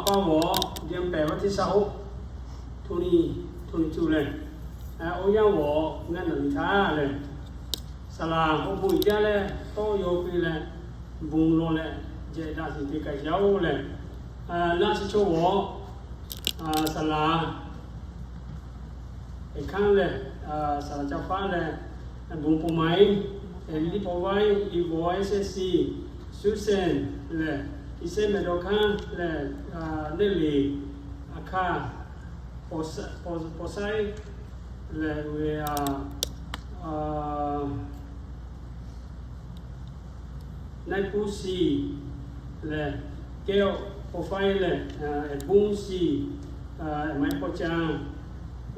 Paˇ g'awˬ, เดือนแปด วันที่สิบหก twenty twenty-two lehˬ, awˬ yanˇ g'awˬ ngaˇ naˬ liꞈ htaˇ lehˬ, saˍ laˍ awˬ bon uiˍ jaˇ leh tawˇ yaw piˇ leh, bon lawˬ leh jehˬ daꞈ sheˍ te k'ai yaˇ oˬ lehˬ, naˆ chi chaw g'awˬ, saˍ laˍ eˬ hkanˉ lehˬ, saˍ laˍ caˇ paˉ lehˬ, bon po ma iˉ, liꞈ paw vaˇ iˉ, liꞈ paw vaˇ iˉ shehˆ shiˍ, Susan lehˬ, iˉ shehˆ mehˍ dawˇ hkanˉ lehˬ, neˇ leˍ a hkaˇ, paw saiˉ lehˬ, ve a, naˆ puˇ shiˍ lehˬ, kehˉ paw faiˉ lehˬ, eˬ bon shiˍ, eˬ ma paw ca,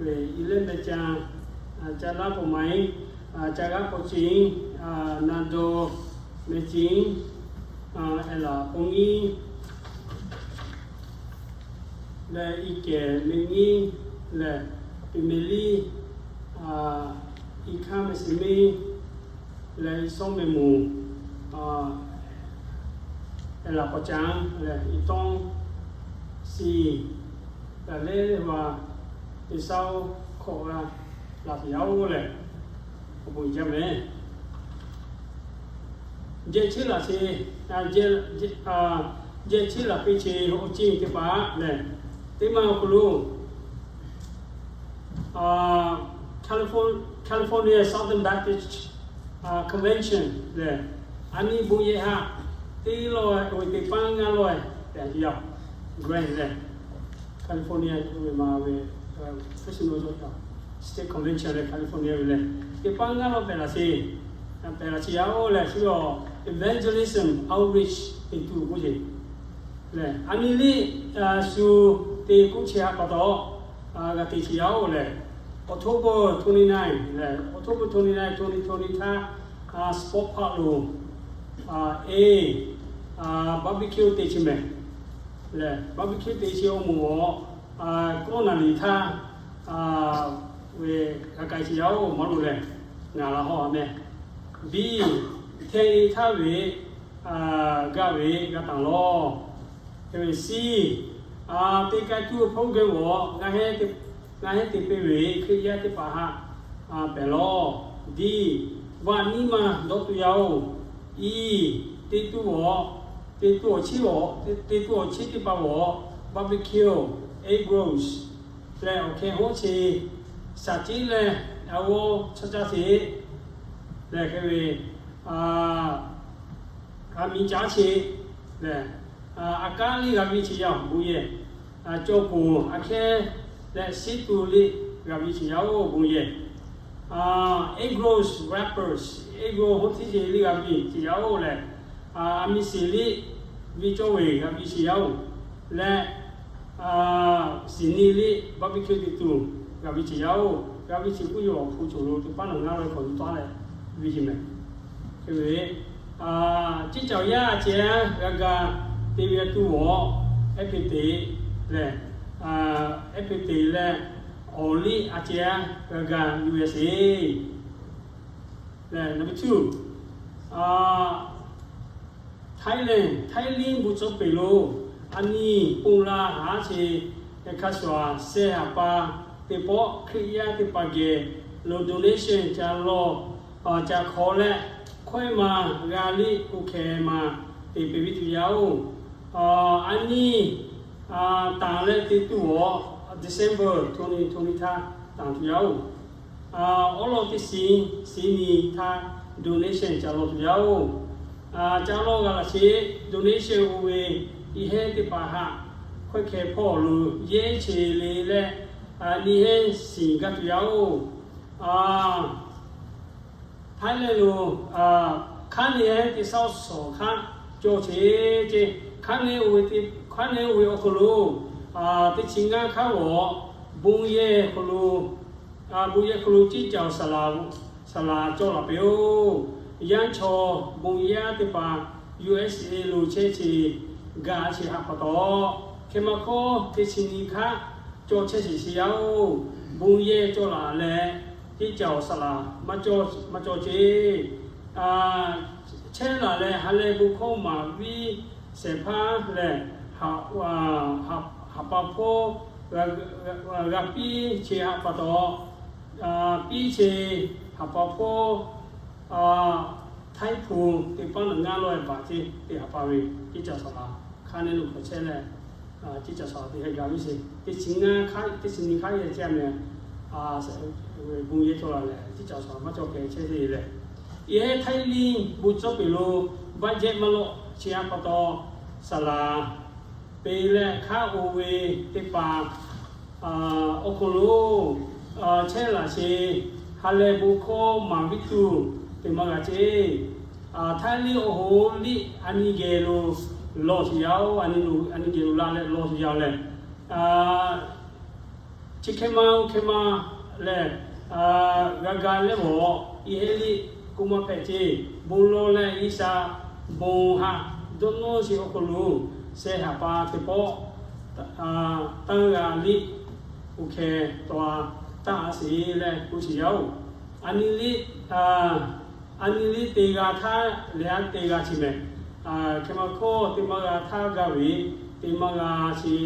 ve iˉ lehˆ meh ca, ca laˇ paw ma iˉ, ca g'aˇ paw ce iˉ, na daw meh ce iˉ, eˬ laˬ paw nyiˇ lehˬ, iˉ kehˬ meh nyiˇ lehˬ, piˍ meh liˇ, iˉ hkanˇ meh shiˍ miˇ lehˬ, iˉ shawˉ meh moˍ, eˬ laˬ paw ca lehˬ, iˉ tawˇ shiˍ, lehˬ lehˬ le va, iˉ shaˉ oˇ hkawꞈ g'a laˬ tuˬ yaˇ oˬ lehˬ, awˬ bon uiˍ jaˇ meh. Jehˬ cheˉ laˬ ce, jehˬ cheˉ laˬ piˇ ce awˬ ceuˬ teˇ hpaˍ lehˬ, teˇ maˇ awˬ hk'aw lo California Southern Baptist Convention lehˬ, a nyi bon yehˬ haꞈ teˇ lawˬ ve teˇ paˆ ngaˇ lawˬ e tehꞈ yaˇ, Grand lehˬ, California ve ma ve Fresno State Convention lehˬ, California ve lehˬ, teˇ paˆ ngaˇ lawˬ pehˬ laˬ ce, pehˬ laˬ ce yaˇ oˬ lehˬ, chi awˬ evangelism outreach teˇ tuˬ k'oˆ ce lehˬ, a nyi liˇ shu te k'oˆ chehˇ haꞈ pa taw, g'a te ce yaˇ oˬ lehˬ, October twenty-nine lehˬ, October twenty-nine, twenty twenty htaˇ, sport park lo e barbecue te ce mehˍ lehˬ, barbecue te ce awˬ moˍ awˬ, kawˆ naˬ liꞈ htaˇ ve g'a k'ai ce yaˇ oˬ maˇ lo lehˬ, ngaˬ laˬ hawˇ a meh. Biˇ hteˇ htaˇ ve gaˇ ve g'a taˍ lawˬ. Hk'e ve shiˍ, te k'ai tuˬ program g'awˬ ngaˬ heˉ te piˇ ve Hkriꞈ yaˇ teˇ hpaˍ haꞈ pehˬ lawˬ. Diˇ, vaꞈ nyiˇ ma dawˇ tuˬ yaˇ oˬ. Iˉ, teˇ tuˬ awˬ, teˇ tuˬ awˬ chiˉ, teˇ tuˬ awˬ chiˉ teˇ hpaˍ g'awˬ barbecue, egg rolls lehˬ, awˬ hkeh hoˉ ce, shaˍ tiˉ leh a g'awˇ chaˇ caˇ ce lehˬ, hk'e ve a miˇ caˉ ce lehˬ, a kanˉ liˇ g'a viˇ ce yaˇ oˬ bon yehˬ. Cawˬ poˬ a hkehˇ leh shiˉ tu liˇ g'a viˇ ce yaˇ oˬ bon yehˬ. Egg rolls, wrappers, egg roll hoˉ tiˉ ce liˇ g'a viˇ ce yaˇ oˬ lehˬ, a miˇ shiˍ liˇ viˇ cawˇ ve g'a viˇ ce yaˇ oˬ leh, shiˍ nyi liˇ barbecue teˇ tuˬ g'a viˇ ce yaˇ oˬ. G'a viˇ ce k'oˆ yaw awˬ hpu cawˬ lo teˇ paˉ naˬ ngaˇ lawˬ k'awꞈ yuˬ taˉ leh viˇ ce mehˍ. Hk'e ve, ciˉ caoˬ yaˇ a ceh g'a ga te ve tuˬ awˬ ehˉ hpe te lehˬ, ehˉ hpe te leh awˬ liˇ a ceh g'a ga yuˬ ve sheˍ lehˬ, number two, Thailand, Thailand bon tcuh peˬ lo a nyi ponˬ la haˉ ce, hk'a shuˍ seh haˍ pa teˇ pawˆ Hkriꞈ yaˇ teˇ hpaˍ geh lo donation ca lawˬ, ca hk'aw leh, hkawehˇ ma g'a liˇ oˇ hkeh ma te peˬ ve tuˬ yaˇ oˬ. A nyi tanˬ leh te tuˬ awˬ December twenty twenty htaˇ tanˬ tuˬ yaˇ oˬ. Awˉ lawn teˇ shiˍ, shiˍ nyi htaˇ donation ca lawˬ tuˬ yaˇ oˬ. Ca lawˬ g'a laˬ sheˍ, donation oˇ ve iˉ hehnˇ teˇ hpaˍ haꞈ hkawehˇ hkeh hpawˇ lo yehˇ che le leh, nyiˇ hehnˇ shiˍ gaˇ tuˬ yaˇ oˬ. Thailand lo hk'aˉ nehˬ teˇ shaˉ shawˍ hk'aˆ cawˬ ce ce, hk'aˉ nehˬ oˇ ve teˇ, hk'aˉ nehˬ oˇ ve awˬ hk'aw lo teˇ chi ngaˇ hk'aˇ g'awˬ bon yehˬ hk'aw lo, bon yehˬ hk'aw lo ciˉ caoˬ saˍ laˍ, saˍ laˍ cawˬ laˬ peuˬ oˬ. Yaˇ chaw bon yaˇ teˇ hpaˍ U S A lo chehˇ ce gaˇ ce haꞈ pa taw, hkeh ma hkawˇ teˇ chi nyi hk'aˆ cawˬ chehˇ sheˍ sheˍ yaˇ oˬ. Bon yehˬ cawˬ laˬ leh, ciˉ caoˬ saˍ laˍ maˇ cawˬ ce. Chehˇ laˬ leh ha lehˬ bon hkawˇ maˍ viˇ shehˍ hpaˇ lehˬ, haꞈ, haꞈ pa hpoˇ g'a piˇ che haꞈ pa taw, piˇ che haꞈ pa hpoˇ, Htaiˇ hpu teˇ paˉ naˬ ngaˇ lawˇ e baˬ ce teˇ haꞈ pa ve, Ciˉ caˬ saˍ laꞈ hk'aˇ neˇ lo hk'awꞈ chehˇ leh, Ciˉ caˬ saˍ laꞈ te hk'e gaˬ ve sheˍ. Teˇ chi nyiˇ hk'aˇ, teˇ chi nyiˇ hk'aˇ yehˬ ce a mehˍ, bon yehˬ cawˬ la leh, Ciˉ caˬ saˍ laꞈ maˇ cawˬ hk'e chehˇ ve lehˬ, yehˬ Htaiˇ liˇ bon cawˇ peˬ lo budget maˇ lawˆ che haꞈ pa taw, saˍ laꞈ peˬ leh hk'aˇ oˇ ve teˇ hpaˍ awˬ hk'aw lo chehˇ laꞈ sheˍ. Ha lehˬ bon hkawˇ maˍ viˉ tuˬ teˇ maˇ g'a ce. Htaiˇ liˇ awˬ hoˉ liˇ a nyi geh lo lawˬ sheˍ yaˇ oˬ, a nyi geh lo la leh lawˬ sheˍ yaˇ lehˬ, chi hk'e ma oˇ hk'e ma lehˬ, g'a ga leh mawˬ, yehˬ liˇ k'oˆ maˇ hpehꞈ ce. Bon lawˬ leh G'uiˬsha bon haꞈ dawˇ nawˇ sheˍ awˬ hk'aw lo, sheh haꞈ pa teˇ pawˆ tanˇ g'a liˇ oˇ hkeh taw a taˇ a sheˍ leh k'oˆ sheˍ yaˇ oˬ. A nyi liˇ, a nyi liˇ te g'a htaˇ lehˬ a te g'a chi mehˍ. Hk'e ma hkawˇ teˇ maˇ g'a htaˇ gaˇ ve, teˇ maˇ g'a chi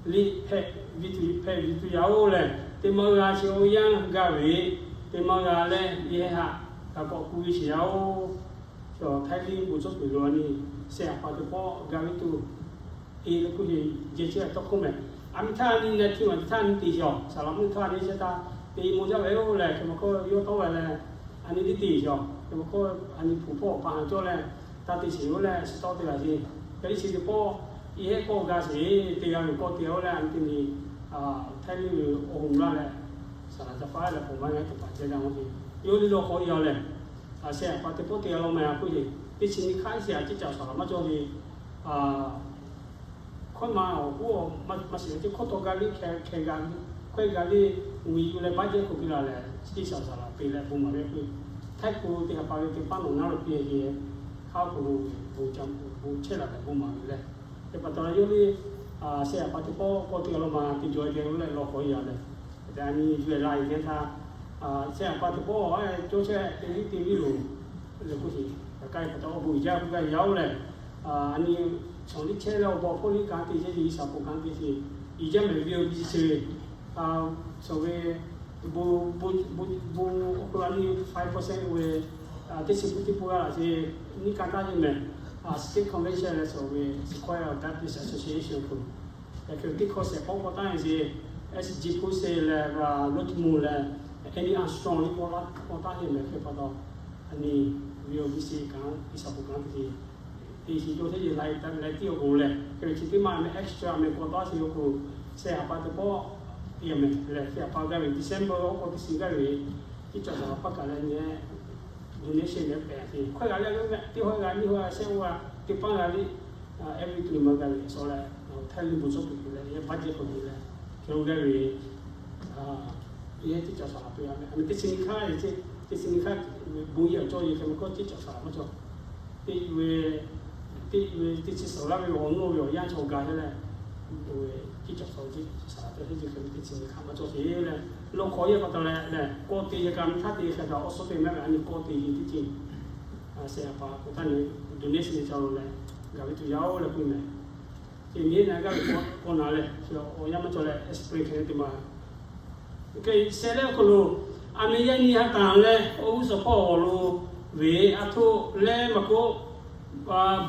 liˇ hpehꞈ ve tuˬ yaˇ oˬ lehˬ, teˇ maˇ g'a chi awˬ yanˇ gaˇ ve, teˇ maˇ g'a leh yehˬ haꞈ kaꞈ k'awꞈ ku ve sheˍ yaˇ oˬ. Htaiˇ liˇ bon cawˇ peˬ lo a nyi sheh haꞈ pa teˇ pawˆ gaˇ ve tuˬ e leh k'oˆ sheˍ, jehˬ chehˇ tawˇ hkawˇ mehˍ. A miˇ htaˇ a nyi na htiˇ maˬ htaˇ a nyi te sheˍ awˬ, saˍ laꞈ mvuhˇ htaˇ a nyi chehˇ htaˇ te mawˬ jaˇ ve oˬ lehˬ, hk'e ma hkawˇ yawˇ tawˇ g'a leh a nyi liˇ te sheˍ awˬ, hk'e ma hkawˇ a nyi hpu hpawˇ awˬ pa haˍ cawˇ leh taˇ te sheˍ oˬ lehˬ, shiˍ tawˆ te g'a sheˍ. Hk'e te sheˍ teˇ pawˆ yehˬ k'awˆ gaˇ sheˍ, te g'a ve k'awˆ te oˬ lehˬ, a nyi te nyi Htaiˇ liˇ ve awˬ hoˉ laˇ leh, saˍ laꞈ ca paˉ leh pawˬ maˇ g'a tuˬ paˍ ceh daꞈ ma sheˍ. Yawˇ liˇ lawˬ hk'awꞈ yaˇ lehˬ, sheh haꞈ pa teˇ pawˆ te g'a law ma ya k'oˆ sheˍ. Teˇ chi nyiˇ hk'aˇ sheˍ a Ciˉ caˬ saˍ laꞈ maˇ cawˇ ve hkawˇ ma awˬ k'oˆ maˇ shiˍ ve ce hkawˇ taw gaˇ liˇ hkeh gaˇ liˇ hkawehˇ gaˇ liˇ, uiˍ yuˬ leh baˆ jehˇ hk'oˆ piˇ la lehˬ, Ciˉ caˬ saˍ laꞈ peˬ leh bon maˍ ve k'oˆ, Htaiˇ hpu teˇ haꞈ pa ve teˇ paˉ nawˬ ngaˇ lo piˇ ve, hk'aˇ hk'aw lo bon chehˇ laˬ leh bon maˍ ve leh, teˇ pa taw yawˇ liˇ sheh haꞈ pa teˇ pawˆ k'awꞈ te g'a law ma te jaw e te leh lawˬ hk'awꞈ yaˇ lehˬ, a nyi yuˬ e la e te htaˇ, sheh haꞈ pa teˇ pawˆ cawˇ chehˇ te liˇ te liˇ loˬ leh k'oˆ sheˍ. Kaꞈ ka e pa taw awˬ bon uiˍ jaˇ k'oˆ gaˇ yaˇ oˬ lehˬ, a nyi chaw liˇ chehˇ leh awˬ bon hpawˇ liˇ kanˉ te chehˇ ve, G'uiˬsha bon kanˉ te chehˇ, uiˍ jaˇ mehˍ ve awˬ biˇ chi ve, shaˍ ve bon, bon awˬ hk'aw lo a nyi five percent ve, teˇ chi pun teˇ pun g'a laˬ ce, nyiˇ ka taˇ yeˇ mehˍ, State Convention leh shaˍ ve Sequoia Baptist Association hk'aw lo, hk'e teˇ hkawˇ shehˍ hpawˇ k'awꞈ taˇ yeˇ ce, S G Puˇ se leh g'a Lawˇ Tuˇ Mvuh leh Annie Armstrong liˇ k'awꞈ taˇ yeˇ mehˍ hk'e pa taw, a nyi V O B C kanˉ G'uiˬsha bon kanˉ te chehˇ, te shiˍ cawˇ chehˇ yeˬ la e taˍ leh tiˉ awˬ bon lehˬ, hk'e ve chi teˇ maˇ mehˍ extra mehˍ k'awꞈ taˇ sheˍ awˬ hk'aw lo, sheh haꞈ pa teˇ pawˆ te mehˍ leh sheh haꞈ pa gaˇ ve December awˬ hk'aw teˇ shiˍ gaˇ ve, Ciˉ caˬ saˍ laꞈ paˉ kaꞈ leh nyi donation leh pehˍ te hkawehˇ g'a leh ve mehˍ teˇ hawˉ g'a nyiˇ hawˉ g'a shehˆ g'aˇ teˇ paˉ g'a liˇ, every twenty month g'a ve a shaw leh, Htaiˇ liˇ bon cawˇ peˬ leh yehˬ baˆ jehˇ hk'aw lo leh, hk'e lo gaˇ ve yehˬ Ciˉ caˬ saˍ laꞈ peˬ a mehˍ. A mehˍ teˇ chi nyiˇ hk'aˇ yeˬ ce, teˇ chi nyiˇ hk'aˇ bon yehˬ awˬ cawˇ yeˬ hk'e ma hkawˇ Ciˉ caˬ saˍ laꞈ maˇ cawˇ. Teˇ ve, teˇ ve teˇ chi suhˍ laˇ ve awˬ nawˇ ve awˬ yanˇ chaw gaˬ hk'e leh, Ciˉ caˬ saˍ laꞈ teˇ chi nyiˇ hk'aˇ maˇ cawˇ sheˍ leh, lawˬ hk'awꞈ yehˬ pa taw leh leh k'awꞈ te yehˬ kaꞈ miˇ htaˇ te hk'e kaꞈ awˬ suhˉ te mehˍ ve a nyi k'awꞈ te yeˬ teˇ ceuˬ sheh haꞈ pa k'o taˇ nyi donation ca lo leh gaˬ ve tuˬ yaˇ oˬ leh k'oˆ mehˍ. Teˇ nyi na gaˇ ve k'awꞈ na leh, awˬ yanˇ maˇ cawˬ leh explain hk'e te ma. Hk'e sheh leh awˬ hk'aw lo, a mehˍ yaˇ nyi ha taˍ leh awˬ g'uˇ suhˍ hpawˇ awˬ lo ve a htoꞈ leh maˇ k'oˆ,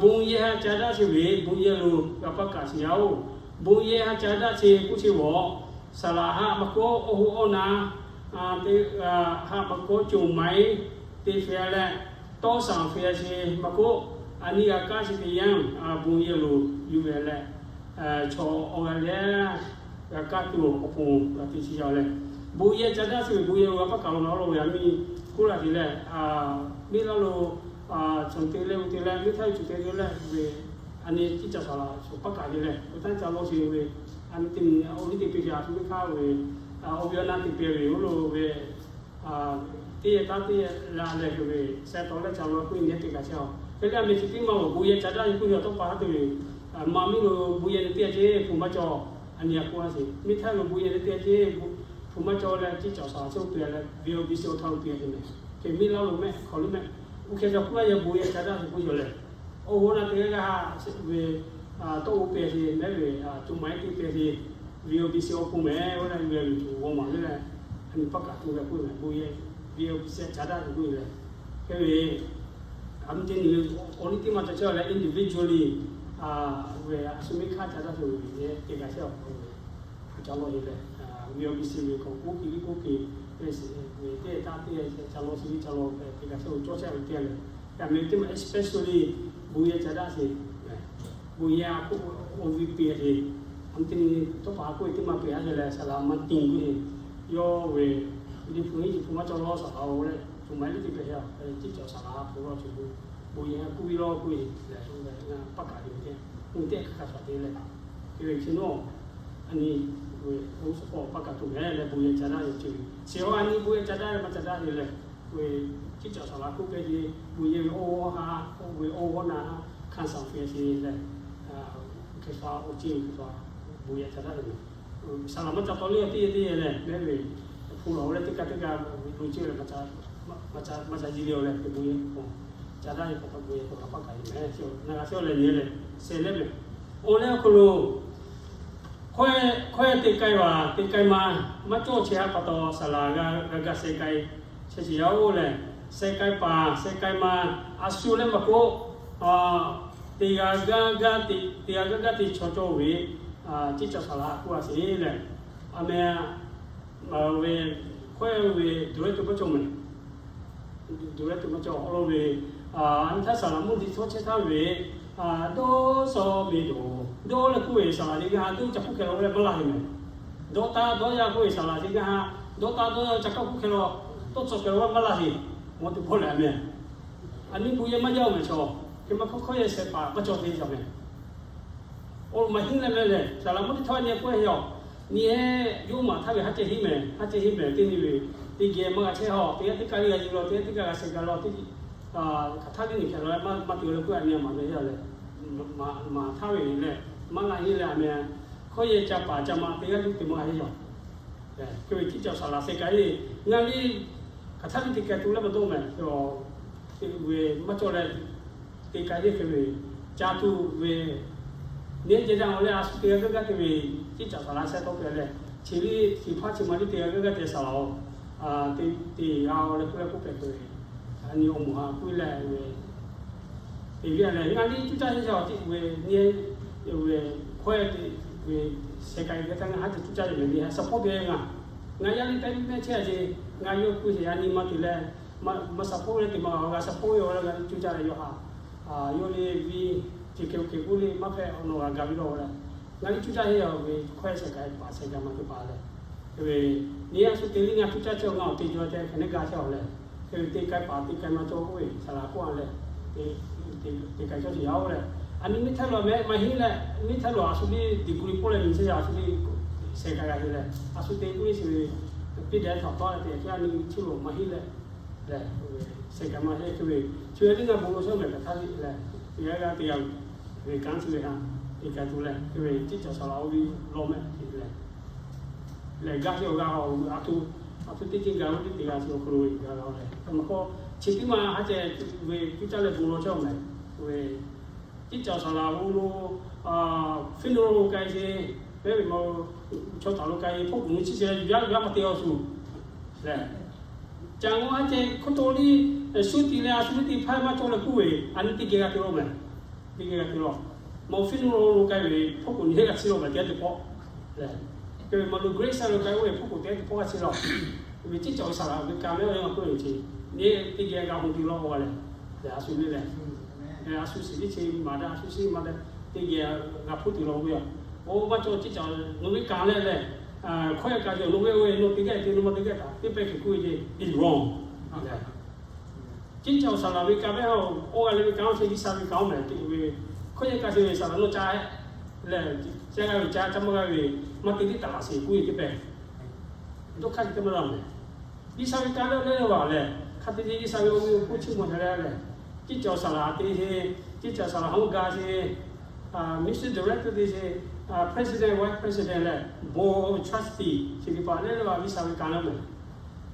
bon yehˬ ha ca daˇ sheˍ ve bon yehˬ lo g'a paˇ kaꞈ sheˍ yaˇ oˬ. Bon yehˬ ha ca daˇ sheˍ k'oˆ sheˍ g'awˬ, saˍ laꞈ haꞈ maˇ k'oˆ awˬ hoˉ awˬ na teˇ haꞈ maˇ k'oˆ coˬ maiˉ te feh leh, tawˇ saˍ feh sheˍ maˇ k'oˆ, a nyi g'a kaˇ sheˍ teˇ yanˇ bon yehˬ lo yuˬ ve leh, chaw awˬ g'a leh g'a kaˇ tuˬ awˬ pon g'a te sheˍ yaˇ leh, bon yehˬ ca daˇ sheˍ ve bon yehˬ lo g'a paˇ kaꞈ lo na lo ve a miˇ k'oˆ la te leh, miˇ laˇ lo chaw te leh ve te leh miˇ htaˇ ve chaw te leh ve, a nyi Ciˉ caˬ saˍ laꞈ chaw paˇ kaꞈ te leh ve tanˇ ca law sheˍ ve, a nyi teˇ nyi awˬ liˇ te peh ve a htoꞈ miˇ htaˇ ve, awˬ ve awˬ na te peh ve oˬ lo ve, teˇ yehˬ taˇ teˇ yehˬ la leh hk'e ve, sheh tawˍ leh ca law k'oˆ nyi teˇ kaꞈ chehˇ a. Hk'e leh a mehˍ chi teˇ maˇ awˬ bon yehˬ ca daˇ ve k'oˆ ve awˬ tawˇ pa haˉ te ve, maˇ miˇ lo bon yehˬ leh teˇ yehˬ ce hpu maˇ cawˬ, a nyi a k'oˆ a sheˍ. Miˇ htaˇ lo bon yehˬ leh teˇ yehˬ ce hpu maˇ cawˬ leh Ciˉ caˬ saˍ laꞈ chehˇ oˇ peh leh ve awˬ biˇ sheˍ awˬ htaˇ lo peh te mehˍ. Hk'e miˇ laˇ lo mehˆ hk'aw lo mehˆ, uˇ hkeh ca k'oˆ laˇ yehˬ bon yehˬ ca daˇ ve k'oˆ ve lehˬ, awˬ hoˉ na te g'a ha ve Tawˇ oˇ peh te mehˉ ve, co maˍ ehˉ teˇ peh te, V O B C awˬ pon mehˍ oˇ leh, V O B C awˬ pon mehˍ leh, a nyi paˆ kaˍ to leh k'oˆ ve bon yehˬ, V O B C ca daˇ ve k'oˆ ve lehˬ. Hk'e ve, a mvuhˇ teˇ nyi ve, awˬ liˇ teˇ maˇ ca chehˇ leh individually ve a shu miˇ hk'aˇ ca daˇ ve le, teˇ g'aˇ chehˇ awˬ hk'aw lo ve, ca lawˇ ve lehˬ, V O B C ve k'o, k'oˆ ke ve k'oˆ ke, ve teˇ taˇ teˇ ca lawˇ, chi ve ca lawˇ ve teˇ g'aˇ chehˇ ve cawˇ chehˇ ve teˇ g'aˇ lehˬ. Yaꞈ nyi teˇ maˬ especially bon yehˬ ca daˇ ve, bon yehˬ a k'oˆ, O V P ve, a mvuhˇ teˇ nyi tawˇ pa k'oˆ ve teˇ maˇ pehˬ a ve lehˬ, saˍ laꞈ maˇ tiˍ k'oˆ ve, yawˇ ve liꞈ hpu hiˉ liꞈ hpu maˇ cawˇ lawˇ saˍ laꞈ oˬ leh, co maˍ ehˉ teˇ peh a, ciˉ cawˬ saˍ laꞈ hpu lawˇ co bon yehˬ k'oˆ ve lawˇ k'oˆ ve lehˬ, paˆ kaˍ ve teˇ, oˇ teˇ hk'aˇ hk'a shaˍ te leh, hk'e ve chi nawˇ a nyi ve oˇ suhˍ k'awꞈ paˆ kaˍ to mehˍ leh bon yehˬ ca daˇ ve ceuˬ, chi a nyi bon yehˬ ca daˇ ve maˇ ca daˇ ve lehˬ, ve ciˉ cawˬ saˍ laꞈ k'oˆ pehˇ ve, bon yehˬ ve awˬ g'awˇ ha, ve awˬ g'awˇ na ha, hkanˇ saˍ hpehꞈ ve lehˬ, Hkriꞈ hpaˍ awˬ ceˇ ve Hkriꞈ hpaˍ bon yehˬ ca daˇ ve, saˍ laꞈ maˇ ca taw le teˇ yehˬ teˇ yehˬ lehˬ, mehˉ ve hpu lawˬ leh teˇ kaˇ teˇ kaˇ lo ceˇ leh, maˇ ca ji le awˬ leh, bon yehˬ k'o, ca daˇ ve k'o, bon yehˬ k'o, a paˆ kaˍ ve mehˍ, na g'a chehˇ leh nyi leh, sheh leh mehˍ. Oˇ leh awˬ hk'aw lo hkawehˇ te k'ai vaˬ te k'ai ma, maˇ cawˇ chehˇ a pa taw saˍ laꞈ g'a g'a sheh k'ai chehˇ sheˍ yaˇ oˬ lehˬ, sheh k'ai paˍ sheh k'ai ma, a shu leh maˇ k'oˆ, teˇ g'aˇ gaˇ gaˇ, teˇ g'aˇ gaˇ gaˇ te chaw cawˇ ve, ciˉ cawˬ saˍ laꞈ k'oˆ a sheˍ lehˬ, a meh ve hkawehˇ ve director maˇ cawˇ mehˍ. Director maˇ cawˇ awˬ lawn ve, a nyi htaˇ saˍ laꞈ mvuhˇ te htawˇ chehˇ htaˇ ve, dawˇ sawˇ ve dawˬ dawˇ leh k'oˆ ve saˍ laꞈ teˇ g'aˇ dawˇ ca hk'oˆ hkeh la oˇ leh maˇ laˇ heˆ mehˍ. Dawˇ taˇ dawˇ yaˇ k'oˆ ve saˍ laꞈ teˇ g'aˇ, dawˇ taˇ dawˇ yaˇ ca hk'oˆ hkeh la, tawˇ tcuh hkeh la maˇ laˇ heˆ. Mawˇ teˇ hpawˇ lehˬ a meh, a nyi bon yehˬ maˇ jaˇ mehˍ chaw, hk'e maˇ hkawˇ hkawˇ yehˬ shehˍ hpaˍ maˇ cawˇ te jaˇ mehˍ. Oˇ lo maˇ hinˉ leh mehˍ lehˬ, saˍ laꞈ mvuhˇ te htawˇ nyi k'oˆ heˆ yaˇ. Nyi heˆ, yawˇ maˬ htaˇ ve haˉ ceh hinˉ mehˍ, haˉ ceh hinˉ mehˍ teˇ nyi ve, teˇ geh maˇ g'a chehˇ haw, teˇ g'aˇ teˇ kaˇ le g'a nyi la, teˇ g'aˇ teˇ kaˇ g'a sheh gaˇ la teˇ, hk'aˬ htaˇ teˇ nyi hkeh la maˇ te leh k'oˆ a nyi maˬ ve yaˇ lehˬ, maˬ htaˇ ve lehˬ, maˇ g'a hinˉ leh a meh, hkawˇ yehˬ ca paˍ ca ma teˇ g'aˇ teˇ te maˇ g'a heˆ yaˇ. Hk'e ve ciˉ cawˬ saˍ laꞈ sheh k'ai le, ngaˬ le hk'aˬ htaˇ teˇ te k'ai tuˬ leh maˇ dawˇ mehˍ, ve maˇ cawˇ leh te k'ai le hk'e ve, ca tuˬ ve, neˇ jehˬ daꞈ-oˬ leh a shu teˇ g'aˇ gaˇ gaˇ te ve, ciˉ cawˬ saˍ laꞈ sheh tawˆ pehꞈ leh, chi liˇ chi hpaˇ chi ma liˇ teˇ g'aˇ gaˇ gaˇ te saˍ laꞈ-oˬ, te te g'a-oˬ leh k'oˆ leh k'oˆ pehꞈ tuˬ ve, a nyi awˬ moˍ ha k'oˆ leh ve, teˇ g'aˇ lehˬ ngaˬ liˇ cuˇ caˇ yeˇ ca tiꞈ ve, nyi ve hkawehˇ te ve, sheh k'ai ve htaˇ ngaˬ haˉ te cuˇ caˇ ve le, support te ngaˬ, ngaˬ yaˇ liˇ taiˇ mehˇ chehˇ a ce, ngaˬ yawˇ k'oˆ sheˍ a nyi ma te leh, maˇ support leh te ma g'a support ve awˬ leh ngaˬ liˇ cuˇ caˇ leh yawˇ ha, yawˇ le viˇ, ce hkeh hkeh k'oˆ le maˇ hpehꞈ awˬ nawˬ g'a gaˬ ve lawˬ leh, ngaˬ liˇ cuˇ caˇ yeˇ ve hkawehˇ sheh k'ai paˍ sheh k'ai ma teˇ hpaˍ leh, hk'e ve, nyi a shu te liˇ ngaˬ cuˇ caˇ chehˇ ngaˬ awˬ te jaw te hk'e neˇ gaˇ chehˇ awˬ leh, hk'e ve te k'ai paˍ te k'ai ma cawˇ k'oˆ ve saˍ laꞈ k'oˆ a leh, te k'ai cawˇ sheˍ yaˇ oˬ leh, a nyi miˇ htaˇ lo mehˍ maˇ hinˉ leh, miˇ htaˇ lo a shu liˇ degree pawˆ leh nyi chehˇ yaˇ a shu liˇ sheh k'ai g'a te leh, a shu te k'oˆ ve chi ve, piˇ dehꞈ htaꞈ tawˆ leh te a nyi chi lo maˇ hinˉ leh, lehˬ, sheh k'ai ma heˆ hk'e ve, chi ve teˇ g'aˇ bon lawˬ chawˇ mehˍ hk'aˬ htaˇ le lehˬ, teˇ g'aˇ g'aˇ teˇ g'aˇ ve kanˉ chi ve ha, te k'ai tuˬ leh hk'e ve ciˉ cawˬ saˍ laꞈ oˇ ve lawˬ mehˍ te leh, lehˬ gaˇ teˇ awˬ g'aˇ a, a htoꞈ teˇ ceuˬ gaˇ oˇ teˇ te g'a chi awˬ hk'aw lo gaˇ la leh, a ma k'o, chi teˇ ma ha ceh ve cuˇ caˇ leh bon lawˬ chawˇ mehˍ ve, ciˉ cawˬ saˍ laꞈ oˇ lo, funeral k'ai ce, pehˉ ve ma, chaw htaꞈ lo k'ai ve hpawˇ k'oˍ nyi chi ceh yaˇ yaˇ maˇ te awˬ shuˍ lehˬ, ca ngaˬ a ceh hk'oˆ to liˇ shu tiꞈ leh a shu liˇ teˇ hpaˇ maˇ cawˇ leh k'oˆ ve, a nyi teˇ geh g'a te lawˬ mehˍ. Teˇ geh g'a te lawˬ. Ma funeral lo k'ai ve hpawˇ k'oˍ nyi heˆ g'a chi lawˬ mehˍ teˇ g'aˇ teˇ hpawˇ lehˬ, hk'e ve ma lo grace lo k'ai oˇ ve hpawˇ k'oˍ teˇ g'aˇ teˇ hpawˇ g'a chi lawˬ. Ve ciˉ cawˬ saˍ laꞈ ve ka mehˉ a yaˇ ma k'oˆ ve ce, nyi teˇ geh g'a hk'oˆ te lawˬ a lehˬ, lehˬ a shu le lehˬ, a shu shiˍ liˇ chi maˍ daꞈ a shu shiˍ maˍ daꞈ, teˇ geh g'a hpuˇ te lawˬ ve a. Oˇ maˇ cawˇ ciˉ cawˬ nawˬ ve ka lehˬ lehˬ, hkawehˇ ka cawˬ nawˬ ve oˇ ve nawˬ teˇ geh te nawˬ ma teˇ geh taꞈ teˇ pehˇ hk'e k'oˆ ve ce, it's wrong. Ciˉ cawˬ saˍ laꞈ ve ka mehˉ a, oˇ g'a le ve ka oˇ ce G'uiˬsha ve ka oˇ mehˍ te ve, hkawehˇ ka ce ve saˍ laꞈ nawˬ ca lehˬ, ca g'a ve ca, ca maˇ g'a ve, maˇ te tiˉ taˍ laꞈ sheˍ k'oˆ ve teˇ pehˇ dawˇ hk'aˇ ce teˇ maˇ laˇ mehˍ. G'uiˬsha ve ka lehˬ lehˬ vaˬ lehˬ, hk'a te ce G'uiˬsha ve oˇ ve awˬ hk'oˆ chiˇ mvuh hk'e leh lehˬ, ciˉ cawˬ saˍ laꞈ te ce, ciˉ cawˬ saˍ laꞈ hawˉ ga ce, ministry director te ce, president, vice president leh board of trustee ce teˇ hpaˍ lehˬ lehˬ vaˬ G'uiˬsha ve ka lehˬ mehˍ.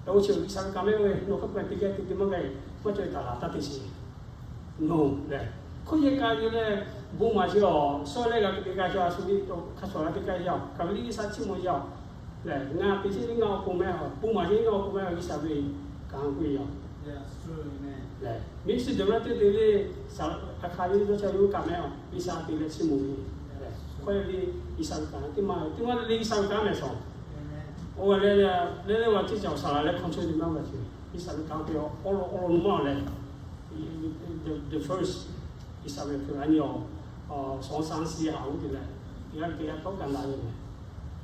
Oˇ chi G'uiˬsha ve ka mehˉ ve, nawˬ hk'aˇ peuˬ teˇ geh te te maˇ g'a, maˇ cawˬ taˍ laꞈ taˇ te sheˍ. Nawˬ lehˬ, hkawehˇ ka ve lehˬ, Bon maˍ sheˍ awˬ, shawˉ leh g'a te g'a yaˇ, a shu ve hk'a shawˍ la teˇ g'aˇ yaˇ, ka ve liˇ G'uiˬsha chiˇ mvuh yaˇ. Lehˬ, ngaˬ te sheˍ ve ngaˬ awˬ pon mehˍ, bon maˍ sheˍ ngaˬ awˬ pon mehˍ, G'uiˬsha ve kanˉ k'oˆ ve yoˬ. Lehˬ, ministry director te le, a hk'aˬ ve dawˇ chehˇ ve kanˉ mehˍ, G'uiˬsha te leh chiˇ mvuh ve. Lehˬ, hkawˇ ve G'uiˬsha ve kanˉ teˇ maˇ, teˇ maˇ le le G'uiˬsha ve kanˉ mehˍ shawˍ. Oˇ ve lehˬ, lehˬ lehˬ, a ciˉ ca awˬ saˍ laˍ leh control te maˇ g'a ce. G'uiˬsha ve kanˉ te awˬ lawn awˬ lawn maˇ leh, the first G'uiˬsha ve hk'e a nyi awˬ, awˬ shaˍ shaˍ shiˍ haꞈ oˇ te leh, teˇ g'aˇ teˇ g'aˇ tawˇ kaꞈ la ve mehˍ.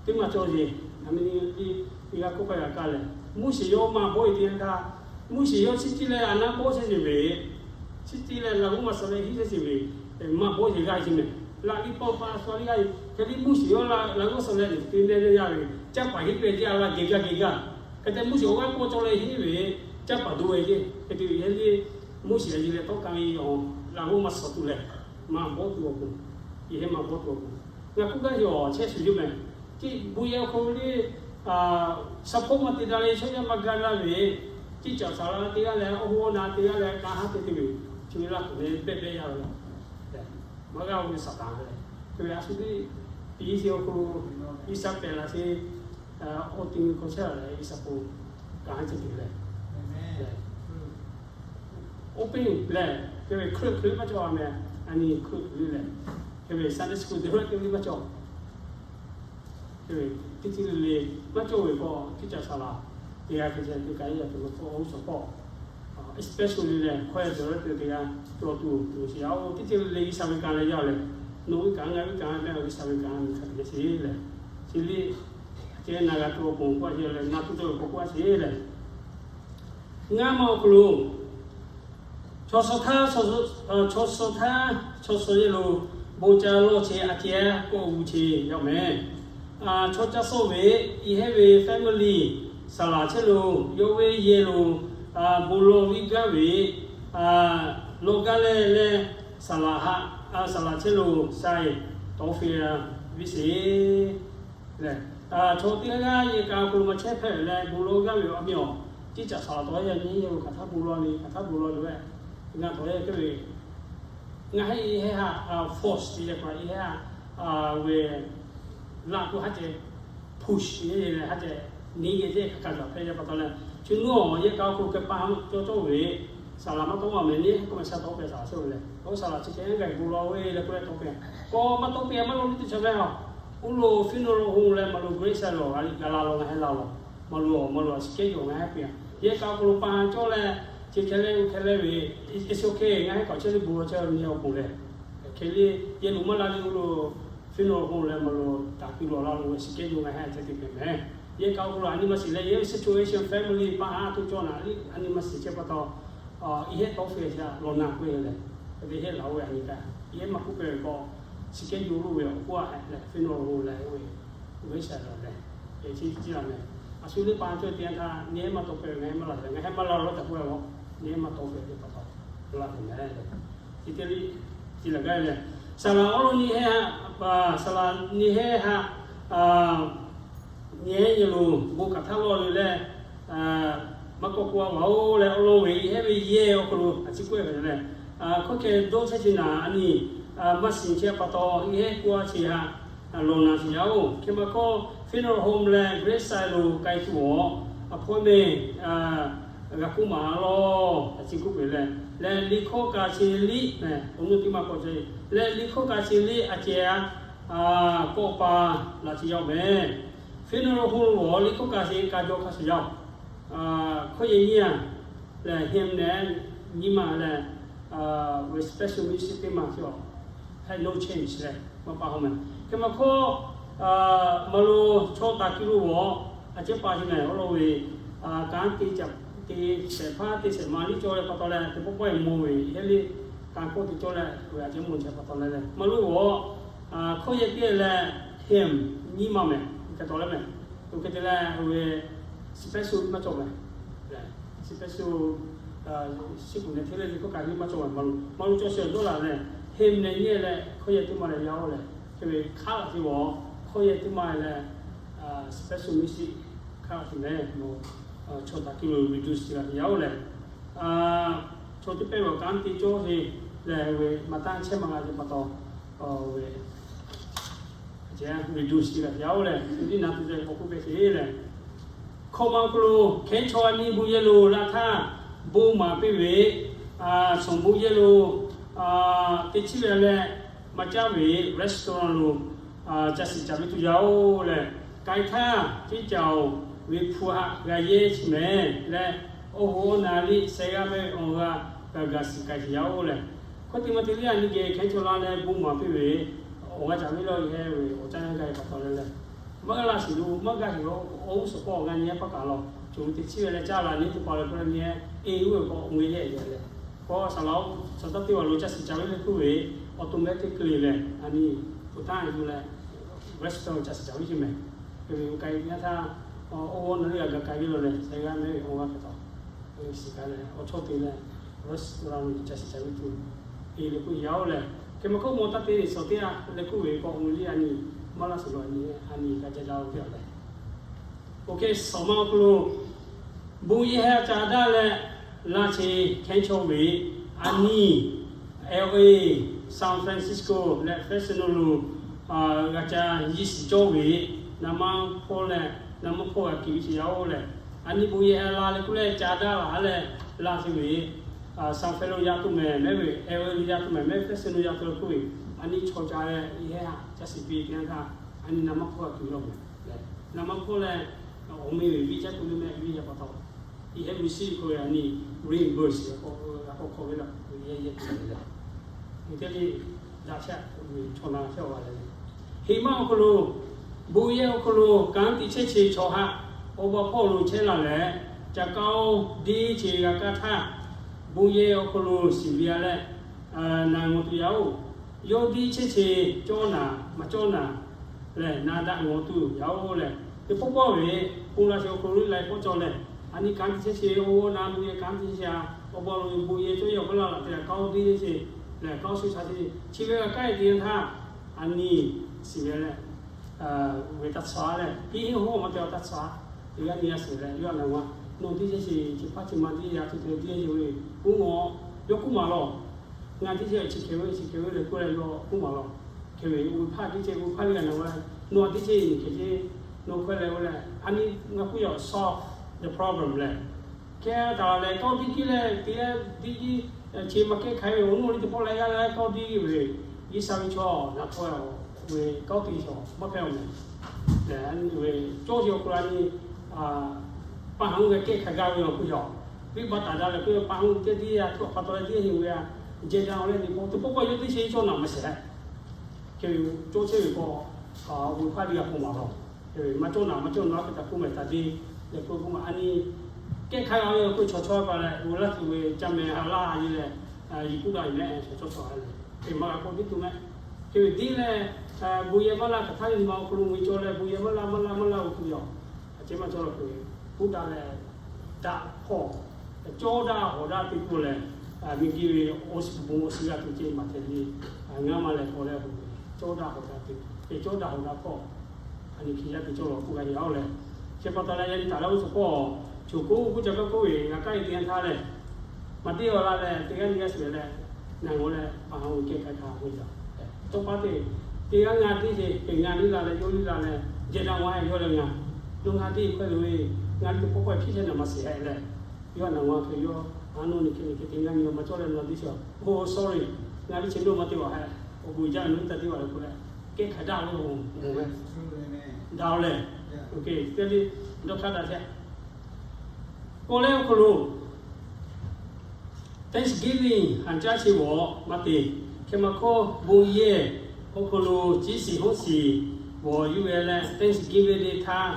Teˇ maˇ cawˬ ve, a mi ni, teˇ g'aˇ k'oˆ hk'a g'a kaˇ lehˬ, Moˉseˍ yawˇ maˇ bawˆ e teˇ yanˇ htaˇ, Moˉseˍ yawˇ chi tiˉ leh a naˉ bawˆ chehˇ sheˍ ve, chi tiˉ leh laꞈ g'awˇ maˇ suh leh hiˉ chehˇ sheˍ ve, maˇ bawˆ sheˍ g'aˇ e ce mehˍ. Laꞈ ve paw pa suh leh g'aˇ e, hk'e le Moˉseˍ yawˇ laꞈ g'awˇ suh leh teˇ nehˇ nehˇ yaˇ ve, caˇ paˍ hiˉ ve teˇ yanˇ la geh gaˇ geh gaˇ. Hk'e te Moˉseˍ awˬ g'aˇ k'awꞈ cawˬ leh hiˉ ve, caˇ paˍ do ve ce. Hk'e te ve hk'e le, Moˉseˍ a yeˬ leh tawˇ kaˇ ve awˬ laꞈ g'awˇ maˇ suh tuˬ leh, maˇ bawˆ tuˬ awˬ pon, yehˬ heˉ maˇ bawˆ tuˬ awˬ pon, ngaˬ k'oˆ gaˇ ve awˬ chehˇ shuˍ yeˬ mehˍ. Tiˉ bon yehˬ awˬ hk'aw lo le, shaˍ hpawˇ maˇ te daꞈ leh chaw yaˇ maˇ ga laˇ ve, tiˉ caꞈ saˍ laˍ teˇ g'aˇ leh awˬ hoˉ awˬ na teˇ g'aˇ leh kanˉ haˉ te te ve, chi ve laˇ kuiˬ leh beh beh yaˇ ve, maˇ g'aˇ ve Saˍtanˍ leh, chi ve a shu teˇ piˇ sheˍ awˬ hk'aw lo, G'uiˬsha pehˍ laˬ sheˍ, awˬ ti ve hk'aw chehˇ laˬ leh G'uiˬsha hpu kanˉ haˉ te te leh, oˇ peˇ lehˬ, hk'e ve hkuiˆ hkuiˆ maˇ cawˬ a mehˍ, a nyi hkuiˆ hkuiˆ lehˬ, hk'e ve Sunday school te ve hkuiˆ hkuiˆ maˇ cawˬ. Hk'e ve teˇ ceuˬ le le maˇ cawˬ ve k'o, teˇ caꞈ saˍ laˍ teˇ g'aˇ hk'e ceh teˇ kaꞈ yaˇ te ma tawˇ oˇ shaˍ hpawˇ, especially lehˬ hkawˇ yaˇ te ve teˇ g'aˇ cawˬ tuˬ tuˬ sheˍ yaˇ oˬ. Teˇ ceuˬ le le G'uiˬsha ve kanˉ leh yaˇ leh, nawˬ ve kanˉ ngaˬ ve kanˉ mehˍ, G'uiˬsha ve kanˉ mi hk'a te sheˍ lehˬ, chi le ceh na g'a tuˬ awˬ pon k'oˆ a sheˍ lehˬ, na tuˬ tawˇ ve k'o k'oˆ a sheˍ lehˬ, ngaˇ ma awˬ hk'aw lo chaw suh htaˇ, chaw suh htaˇ chaw suh yehˬ lo bon ca lawˇ che a ceh k'awꞈ g'uˇ che yaˇ mehˍ. Chaw ca suh ve, i hehˉ ve family, saˍ laˍ chehˇ lo, yawˇ ve yehˬ lo bon lawˇ viˉ gaˇ ve, lawˇ gaˇ leh leh, saˍ laˍ haꞈ, saˍ laˍ chehˇ lo sai tawˇ fe viˉ sheˍ lehˬ, chaw teˇ g'aˇ g'aˇ yehˬ k'a awˬ hk'aw lo ma chehˇ hpehꞈ leh bon lawˇ gaˇ ve awˬ miˇ awˬ, teˇ caꞈ saˍ laˍ tawˇ yaˇ nyi yehˬ lo hk'aˬ htaˇ bon lawˇ ve, hk'aˬ htaˇ bon lawˇ ve, ngaˬ tawˇ yaˇ hk'e ve, ngaˬ hehˉ e hehˉ haꞈ force te leh kaꞈ e hehˉ haꞈ ve laꞈ k'o haˉ ceh push e leh haˉ ceh nyi geh teˇ hk'a kaˬ zaꞈ hpehꞈ yaˇ pa taw leh, chi nuˇ awˬ yehˬ k'a awˬ hk'aw lo k'ai pa cawˇ cawˇ ve, saˍ laˍ maˇ tawˇ a mehˍ, nyi hk'e k'oˆ ma sha tawˇ pehˍ saˍ laˍ chehˇ ve lehˬ, k'o saˍ laˍ chi hk'e g'aˇ gaˬ bon lawˇ ve leh k'oˆ leh tawˇ pehˍ, k'o maˇ tawˇ pehˍ maˇ lawˇ ve teˇ chaw mehˍ a, oˇ lo funeral home leh maˇ lo gravesite lo g'a la lo ngaˬ hehˉ la lo, maˇ lo maˇ lo a chi kehˉ yoˬ ngaˬ hehˉ pehˍ a. Yehˬ k'a awˬ hk'aw lo pa cawˇ leh, chi hk'e leh hk'e leh ve, it's okay, ngaˬ hehˉ k'awꞈ chehˇ le bon lawˇ chehˇ nyi awˬ pon lehˬ, hk'e le yehˬ lo maˇ la le oˇ lo funeral home leh maˇ lo taˍ piˇ lo la lo ve chi kehˉ yoˬ ngaˬ hehˉ a ceh te pehˍ mehˍ. Yehˬ k'a awˬ hk'aw lo a nyi ma shiˍ leh, yehˬ situation family pa haˉ to cawˇ naˍ le a nyi ma shiˍ chehˇ pa taw, i hehˉ tawˇ fe a lawˬ naˬ k'oˆ e lehˬ, hk'e te hehˉ la oˇ ve a nyi kaꞈ i hehˉ maˇ k'oˆ pehˍ ve k'o, chi kehˉ yoˬ lo ve awˬ hk'oˆ a hehˉ leh funeral home leh oˇ ve g'uˇ sha lawˬ lehˬ, chi ciˉ la mehˍ. A shu le pa cawˇ te yanˇ htaˇ nyi hehˉ maˇ tawˇ pehˍ ve, ngaˬ hehˉ maˇ la ve, ngaˬ hehˉ maˇ la lo taˍ k'oˆ ve k'o, nyi hehˉ maˇ tawˇ pehˍ ve pa taw, la pehˍ mehˍ lehˬ, chi teˇ le, chi laˬ gaˇ lehˬ, saˍ laˍ awˬ lawn nyi hehˉ haꞈ, saˍ laˍ nyi hehˉ haꞈ, nyi hehˉ yehˬ lo bon kaꞈ htaˇ lawˇ le leh, maˇ k'awꞈ k'oˆ a vaˬ oˬ leh awˬ lawn ve i hehˉ ve yehˬ awˬ hk'aw lo a ciˉ k'oˆ e ve lehˬ, hkawˇ kehˬ dawˇ chehˇ chi naˍ a nyi maˇ shiˍ chehˇ pa taw i hehˉ k'oˆ a chi haꞈ lawˬ naˬ shiˍ yaˇ oˬ. Hk'e maˇ k'oˆ funeral home leh gravesite lo k'ai tuˬ awˬ, a hpawˇ mehˍ g'a k'oˆ maˍ lawˬ a ciˉ k'oˆ peuˬ leh, leh liꞈ hkawˇ kaꞈ chi liꞈ mehˍ, awˬ nu teˇ maˇ k'awꞈ ceh, leh liꞈ hkawˇ kaꞈ chi liꞈ a ceh a kawˆ pa laˬ chi yaˇ oˬ mehˍ. Funeral home lo awˬ liꞈ hkawˇ kaꞈ chi ka jaw hk'a shuˍ yaˇ oˬ. Hkawˇ yehˬ nyiˇ a lehˬ, hymn leh nyiˇ ma leh, ve special music teˇ ma chi a, hehˉ no change leh maˇ pa haw mehˍ. Hk'e maˇ hkawˇ, maˇ lo chaw taˍ kuiˬ lo awˬ, a ceh pa chi mehˍ awˬ lawn ve, kanˉ te caꞈ te shehˍ hpaˇ te shehˍ ma liˇ cawˇ leh pa taw leh teˇ pawˆ pawˆ e mawˬ ve hehˉ le, kanˉ kawˆ te cawˇ leh ve a ceh mawˬ chehˇ pa taw leh leh maˇ lo awˬ, hkawˇ yehˬ teˇ leh hymn nyiˇ ma mehˍ, hk'e taw leh mehˍ. Oˇ hk'e te leh ve special maˇ cawˬ mehˍ. Special shiˉ kuˬ neh hteˇ leh liꞈ hkawˇ kaꞈ nyiˇ maˇ cawˬ mehˍ. Maˇ lo, maˇ lo cawˬ shehˍ dawˇ laˬ leh, hymn neh nyiˇ leh hkawˇ yehˬ teˇ ma leh yaˇ oˬ leh, hk'e ve hk'aˉ laˬ te awˬ, hkawˇ yehˬ teˇ ma leh special music hk'aˉ laˬ te mehˍ. Chaw taˍ kuiˬ lo reduce te laˬ te yaˇ oˬ leh, chaw teˇ pehˇ ve awˬ kanˉ te cawˇ ve lehˬ ve maˇ tanˇ chehˇ maˇ g'a ve pa taw, ve, reduce te g'a te yaˇ oˬ lehˬ, liˇ na tuˬ ve k'awꞈ k'oˆ hpehꞈ sheˍ lehˬ, hkawꞈ ma awˬ hk'aw lo hkehˉ chaw a nyi bon yehˬ lo laˇ htaˇ, bon maˍ piˇ ve, shawˍ bon yehˬ lo teˇ chiˉ ve leh maˇ caˇ ve restaurant lo ca shiˍ caˍ ve tuˬ yaˇ oˬ lehˬ, k'ai htaˇ ceˇ caˍ oˬ ve hpu haꞈ g'a yehˇ chi mehˍ leh, awˬ hoꞈ awˬ naˍ liˇ sheh g'aˇ mehˆ ve awˬ g'aˇ g'a gaˬ shiˍ k'ai sheˍ yaˇ oˬ lehˬ, hkawꞈ teˇ maˇ te liˇ a nyi geh hkehˉ chaw la leh bon maˍ piˇ ve, awˬ g'aˇ caˍ ve lawˇ yehˇ ve awˬ caˇ yaˇ g'a ve pa taw leh lehˬ, maˇ g'a laˇ shiˍ lo maˇ g'a shiˍ lo, awˬ g'uˇ suhˍ k'awꞈ g'a nyi hehˉ paˇ kaꞈ law, co ve teˇ chiˉ ve leh caˇ la nyi teˇ hpaˍ leh k'o leh nyi hehˉ e g'uˇ ve k'awꞈ mui yehˇ yehˇ leh, k'awꞈ shaˍ laꞈ oˬ shaˍ taˇ teˇ g'aˇ lo ca shiˍ caˍ ve leh k'oˆ ve, awˬ to mehˆ teˇ hkui leh a nyi, hpu taˇ yuˬ leh restaurant ca shiˍ caˍ ve chi mehˍ, hk'e ve k'ai nyi htaˇ, awˬ hoꞈ awˬ naˍ liˇ g'a gaˬ k'ai ve lawˬ lehˬ, sheh g'aˇ mehˆ ve awˬ g'aˇ hpehꞈ taw, shiˍ k'ai leh awˬ chawˇ te leh restaurant lo ca shiˍ caˍ ve tuˬ, e leh k'oˆ yaˇ oˬ lehˬ, hk'e ma hk'oˆ maw taˇ te suhˍ teˇ g'aˇ leh k'oˆ ve k'awꞈ mui liˇ a nyi, maˇ laˇ shiˍ lo a nyi, a nyi g'a ca jaˇ oˬ ve a lehˬ, oˬ hk'e shawˍ ma awˬ hk'aw lo bon yehˬ heh ca daˇ leh, laˇ chi hkehˉ chaw ve, a nyi, L A, San Francisco leh Fresno lo g'a ca yiˇ shiˍ cawˇ ve, naˍ ma hpawˇ leh naˍ ma hpawˇ g'a kiˬ ve chi yaˇ oˬ lehˬ, a nyi bon yehˬ heh la leh k'oˆ leh ca daˇ la leh, laˇ chi ve, San Fran lo yaˇ tuˬ mehˍ mehˍ ve, L A lo yaˇ tuˬ mehˍ mehˍ, Fresno lo yaˇ tuˬ leh k'oˆ ve, a nyi chaw ca leh yehˇ haꞈ ca shiˍ piˇ te htaˇ, a nyi naˍ ma hpawˇ g'a kiˬ ve lawˬ mehˍ leh, naˍ ma hpawˇ leh awˬ meh ve viˇ caˇ tuˬ ve mehˍ viˇ yaˇ pa taw, yehˇ ve shiˍ k'oˆ ve a nyi reimburse g'a k'awꞈ hk'awꞈ ve lawˬ, yehˇ yehˇ tuˬ ve lehˬ, teˇ le daꞈ chehˇ ve chaw na chehˇ a leh, heˍ maˇ awˬ hk'aw lo, bon yehˬ awˬ hk'aw lo kanˉ te chehˇ chi chaw haꞈ awˬ ba hpawˇ lo chehˇ la leh, ca kaˇ oˇ diˇ chi g'a kaˇ htaˇ, bon yehˬ awˬ hk'aw lo shiˍ ve a leh, naˍ ngawˬ tuˬ yaˇ oˬ, yawˇ diˇ chehˇ chi cawˇ naˍ maˇ cawˇ naˍ lehˬ, naˍ daꞈ ngawˬ tuˬ yaˇ oˬ lehˬ, teˇ pawˆ pawˆ ve, ponˬ laˬ chi awˬ hk'aw lo liˇ la pawˆ cawˬ lehˬ, a nyi kanˉ te chehˇ chi oˇ naˍ bon yehˬ kanˉ te chehˇ chi a, awˬ ba lo bon yehˬ cawˇ yehˬ awˬ hk'aw laˇ laꞈ te kaˇ oˇ diˇ chehˇ chi lehˬ, kaˇ oˇ shu sha chi, chi ve g'a kaˇ e te htaˇ, a nyi shiˍ ve leh, ve taˇ tsuhˍ leh piˇ heˆ hoˆ maˇ te a taˇ tsuhˍ, teˇ g'aˇ nyi g'a shiˍ leh yawˇ a naˍ wa, nawˬ diˇ chehˇ chi chi hpaˇ chi ma diˇ yaˇ tuˬ te diˇ chehˇ ve, oˇ mawˬ yawˇ k'oˆ maˍ lawˬ. Ngaˬ teˇ ceuˬ chi hk'e ve chi hk'e ve leh k'oˆ leh yawˇ k'oˆ maˍ lawˬ. Hk'e ve oˇ ve hpaˇ teˇ ceuˬ oˇ ve hpaˇ liˇ g'a naˍ wa, nawˬ teˇ ceuˬ chi hk'e ve, nawˬ hk'e leh oˇ leh a nyi ngaˬ k'oˆ yaw solve the problem leh, hk'e taˍ leh kawˇ diˇ kiˇ leh teˇ g'aˇ diˇ kiˇ, chi ma kehˉ hk'ai ve awˬ nuˇ liˇ teˇ pawˆ leh g'aˇ leh kawˇ diˇ ve, G'uiˬsha ve chaw naˍ hk'aw ve kawˇ teˇ chaw maˇ hpehˇ oˬ mehˍ. Lehˬ, a nyi ve cawˇ chi awˬ hk'aw lo a nyi, pa haˉ ve kehˉ hk'a gaˇ ve awˬ hk'aw lo, viˉ baˆ taˍ daꞈ leh k'oˆ ve pa haˉ teˇ tiˉ a htoꞈ pa taw leh teˇ heˆ ve a, jehˬ daꞈ leh nyi hpawˇ teˇ pawˆ pawˆ yawˇ teˇ chi cawˇ naˍ maˇ shehˍ. Hk'e ve cawˇ chehˇ ve k'o, awˬ bon hpaˇ teˇ g'aˇ k'oˆ maˍ lawˬ. Hk'e ve maˇ cawˇ naˍ maˇ cawˇ naˍ a hk'e taꞈ k'oˆ mehˍ taˍ te, leh k'oˆ k'oˆ ma a nyi, kehˉ hk'a g'a ve k'oˆ chaw chawˇ pa leh, oˇ laˇ tuˬ ve ca mehˍ ha laˇ a nyi leh, yiˬ kuˉ daꞈ ve mehˍ chaw chawˇ pa leh, hk'e maˇ g'a k'oˆ tiˉ tuˬ mehˍ. Hk'e ve diˉ leh, bon yehˬ maˇ laˇ hk'aˬ htaˇ ve nyi ma awˬ hk'aw lo mui cawˇ leh bon yehˬ maˇ laˇ maˇ laˇ maˇ laˇ oˇ hk'e ve a, a ceh maˇ cawˇ lawˬ hk'e ve, kuˉ daꞈ leh, daꞈ hpawˇ, cawˇ daꞈ hawˍ daꞈ te k'oˆ leh, miˬguiˬ ve awˬ shiˍ bon awˬ shiˍ g'a tuˬ ceh maˍ hpehꞈ ve, ngaˇ ma leh k'awꞈ leh, cawˇ daꞈ hawˍ daꞈ te, ceh cawˇ daꞈ hawˍ daꞈ hpawˇ, a nyi hk'e yaˇ te cawˇ lawˬ k'oˆ g'a yaˇ oˬ lehˬ, chi pa taw leh yaˇ nyi taˍ leh oˇ suhˍ hpawˇ, choˬ k'oˆ k'oˆ ca kaˇ k'oˆ ve g'a kaˇ e te yanˇ htaˇ lehˬ, maˇ teˇ g'aˇ la leh teˇ g'aˇ nyi g'aˇ shiˍ leh, ngaˬ g'aw leh pa haˉ oˇ kehˉ hk'a hk'a ve yaˇ, tawˇ pa te, teˇ g'aˇ ngaˇ teˇ ceuˬ hk'e ngaˇ liˇ la leh yawˇ liˇ la leh, jehˬ daꞈ wa heh yawˇ leh ngaˬ, nawˬ ngaˇ teˇ hk'e ve, ngaˇ teˇ hk'e k'awꞈ hpiˇ chehˇ naˍ maˇ shiˍ heh leh, yawˇ a naˍ wa hk'e yawˇ, a nawˬ nyi hk'e nyi hk'e te ngaˇ nyi maˇ cawˇ leh nawˬ teˇ chi, oh sorry, ngaˇ teˇ chi nawˬ maˇ te wa heh, awˬ bon jaˇ nawˬ teˇ taˇ te wa leh k'oˆ leh, kehˉ hk'a daꞈ ve oˬ mehˍ, daꞈ leh, oˇ hk'e te le, dawˇ hk'aˇ daꞈ chehˇ. K'oˆ leh awˬ hk'aw lo Thanksgiving haˍ caˇ chi g'awˬ maˇ te, hk'e maˇ hkawˇ bon yehˬ awˬ hk'aw lo ciˉ shiˍ hawˉ shiˍ g'awˬ yuˬ ve leh Thanksgiving te htaˇ,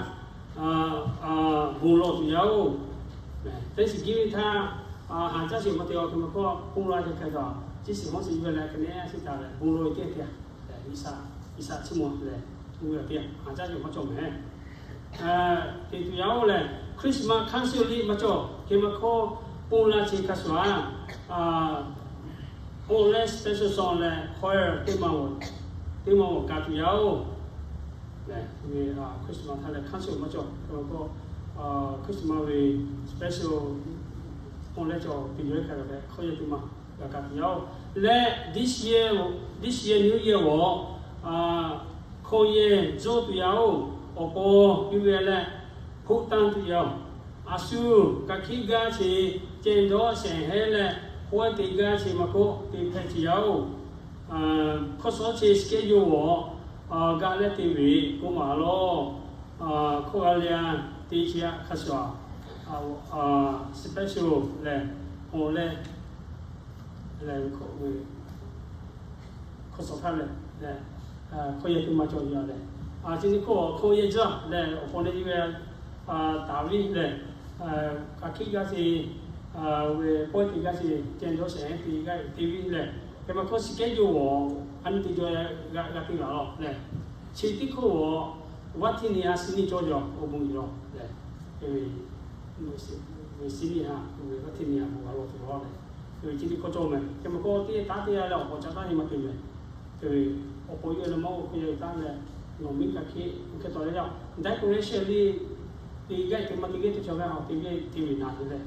bon lawˬ tuˬ yaˇ oˬ. Thanksgiving htaˇ, haˍ caˇ chi maˇ te a hk'e maˇ hkawˇ bon lawˬ a hk'e hk'e kaꞈ, ciˉ shiˍ hawˉ shiˍ yuˬ ve leh hk'e nehˉ a shiˍ taˍ leh bon lawˬ ve teˇ hk'e, G'uiˬsha, G'uiˬsha chiˇ mvuh leh, bon lawˬ teˇ haˍ caˇ chi maˇ cawˬ mehˍ. Te tuˬ yaˇ oˬ lehˬ, Christmas council liˇ maˇ cawˬ. Hk'e maˇ hkawˇ, ponˬ laˇ chi hk'a shuˍ aꞈ, awˬ leh special song leh choir teˇ ma, teˇ ma awˬ ka tuˬ yaˇ oˬ. Lehˬ, Christmas htaˇ lehˬ council maˇ cawˬ. Hk'e maˇ hkawˇ, Christmas ve special awˬ leh cawˬ te yaˇ hk'a gaˬ leh hkawˇ yaˇ teˇ ma g'a ka tuˬ yaˇ oˬ. Leh this year, this year New Year g'awˬ hkawˇ yehˇ dzuhˇ tuˬ yaˇ oˬ, awˬ paw piˇ ve leh hpoˆ tanˇ tuˬ yaˇ oˬ, a shu kaꞈ hkiˆ gaˇ chi ceh dawˇ shehˍ hehˉ leh, hk'awˇ te gaˇ chi maˇ k'oˆ te hpehꞈ tuˬ yaˇ oˬ, hkawˇ shawˉ chi schedule g'awˬ gaˇ leh te ve k'oˆ maˍ lawˬ. Hkawˇ g'a leh a te chi a hk'a shuˍ, special lehˬ, awˬ leh leh hkawˇ shawˉ htaˇ leh, hkawˇ yehˇ teˇ maˇ cawˬ yaˇ leh, chi nyi hkawˇ hkawˇ yehˇ jaˇ leh awˬ paw leh iˉ ve taˍ viˉ leh, kaꞈ hkiˆ gaˇ chi, ve pawehˇ te gaˇ chi ceh dawˇ shehˍ hehˉ te gaˇ te viˉ leh, hk'e maˇ hkawˇ schedule g'awˬ a nyi te jaw g'a te laˬ lawˬ leh, chi teˇ hkawˇ g'awˬ vaˇ hteˇ nyi ha suh nyi cawˇ jaˇ awˬ bon yuˬ lawˬ leh, ve suh nyi ha ve vaˇ hteˇ nyi ha bon g'a lawˬ tuˬ lawˬ leh, ve chi teˇ hkawˇ cawˇ meh. Hk'e maˇ k'oˆ teˇ taˉ teˇ g'aˇ leh awˬ paw ca taˉ nyi maˇ te meh. Hk'e ve awˬ paw yehˇ leh maˇ g'awˬ hk'e yaˇ ve taˉ leh, nawˬ miˉ kaꞈ hkiˆ oˇ hk'e tawˍ leh yaˇ decoration liˇ te gaˇ te maˇ te gaˇ teˇ chaw ve a te gaˇ te ve naˍ te leh,